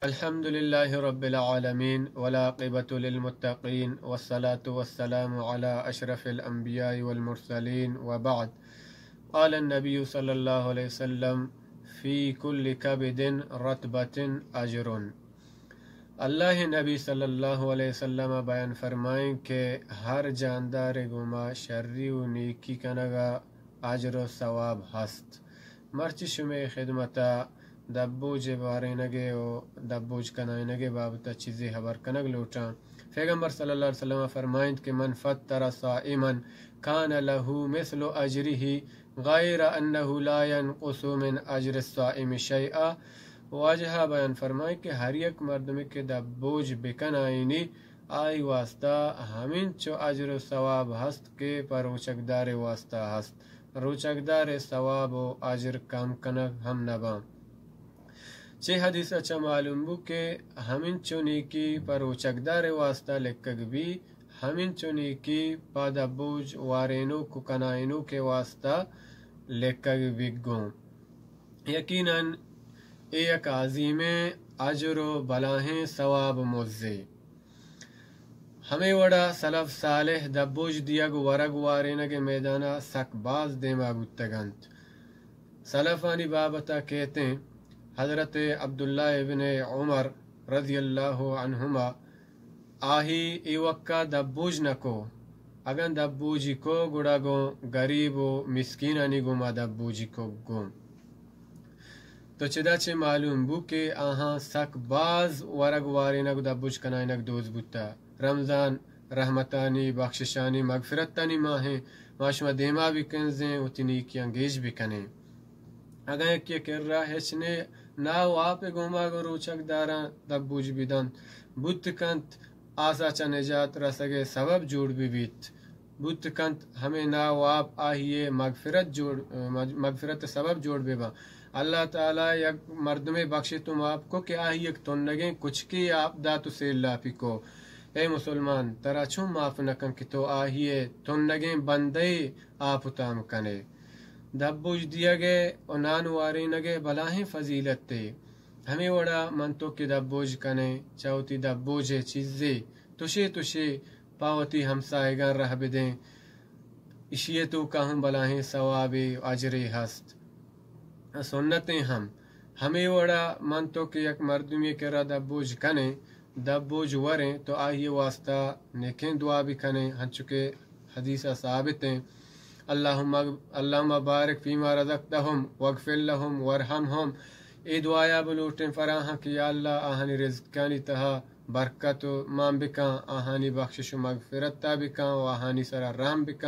الحمد لله رب العالمين، والعاقبة للمتقين، والصلاة والسلام على أشرف الأنبياء والمرسلين، وبعد. قال النبي صلى الله عليه وسلم: في كل كبد رطبة أجر. اللہ ءِ نبی صلی اللہ علیہ وسلم ءَ بیان فرمائیں کہ ہر جاندار ءِ گوما شری و نیکی کنگ ءِ اجر و ثواب ہست۔ مرچی شمے خدمت ءَ دبوج ءِ بارینگ ءَ و دبوج کنائینگ ءِ بابت ءَ چیزے ہبر کنگ لوٹاں۔ پیغمبر صلی اللہ علیہ وسلم ءَ فرمائنت کہ من فطر صائما كان له مثل أجره غير أنه لا ينقص من أجر الصائم شيئا۔ واجہ ءَ بیان فرمائیں کہ ہر یک مردمے کہ دبوج بکنائینی، آئی واسطہ ہمینچو اجر و ثواب ہست کہ پہ روچگدار ءِ واسطہ ہست۔ روچگدار ءِ ثواب و اجر کم کنگ ہم نہ باں۔ چہ حدیث ءَ چہ معلوم بو کہ ہمینچو نیکی پہ روچگدار ءِ واسطہ لکگ بی، ہمینچو نیکی پہ دبوج وارینوک و کنائینوک ءِ واسطہ لکگ بیگ گوں۔ یقیناً اے یک عظیمیں اجر و بلاہیں ثواب مزے۔ ہمے وڑا سلف صالح دبوج دیگ و ورگ وارینگ ءِ میدان ءَ سک باز دیما بوتگ انت۔ سلفانی بابت ءَ کیتیں، حضرت عبداللہ ابن عمر رضی اللہ عنہما آہی ایوکا دبوج نکو، اگن دبوجی کو گڑا گوں گریب و مسکینانی گوما دبوجی کو گوں۔ تو چدا چہ معلوم بو کہ آہاں سک باز ورگ وارینگ و دبوج کنائینگ دوز بوتا۔ رمضان رحمتانی، بخششانی، مغفرتانی ماہیں، ما شما دیما بکنزیں، وتی نیکیاں گیش بکنیں۔ اگاں یکے کرا ہچ نے، نا و آپ گوما گوں روچگ داراں دبوج بدنت، بوت کنت آسا چہ نجات رسگ ءِ سبب جوڑ بہ بیت۔ بوت کنت ہمے نا و آپ آہی ءِ مغفرت جوڑ، مغ-، مغفرت ءِ سبب جوڑ بہ باں۔ اللہ تعالی یک مردمے بخشت و معاف کو کہ آہی یک تنگیں کچکے آپ دات و سیل لاپی کو۔ اے مسلمان، ترا چون معاف نہ کن کہ تو آہی ءِ تنگیں بندے آپ و تام کنے؟ دبوج دیگ ءِ و نان وارینگ ءِ بلاہیں فضیلتے۔ ہمے وڑا من تو کہ دبوج کنیں، چہ وتی دبوج ءِ چیزے تشے تشے پہ وتی ہمساہگاں رہ بدیں، اشی ءِ توکا ہم بلاہیں ثوابے و اجرے ہست۔ سنتیں ہم۔ ہمے وڑا من تو کہ یک مردمے کرا دبوج کنیں، دبوج وریں، تو آہی ءِ واسطہ نیکیں دعا بکنیں، ہنچو کہ حدیث ءَ ثابت ایں، اللہم، اللہم بارک فیما رزقتہم واغفر لہم وارحمہم۔ اے دعایا بلوٹیں فراہاں کہ یا اللہ، آہانی رزقانی تہا برکت و مان بکن، آہانی بخشش و مغفرتا بکن و آہانی سرا رحم بکن۔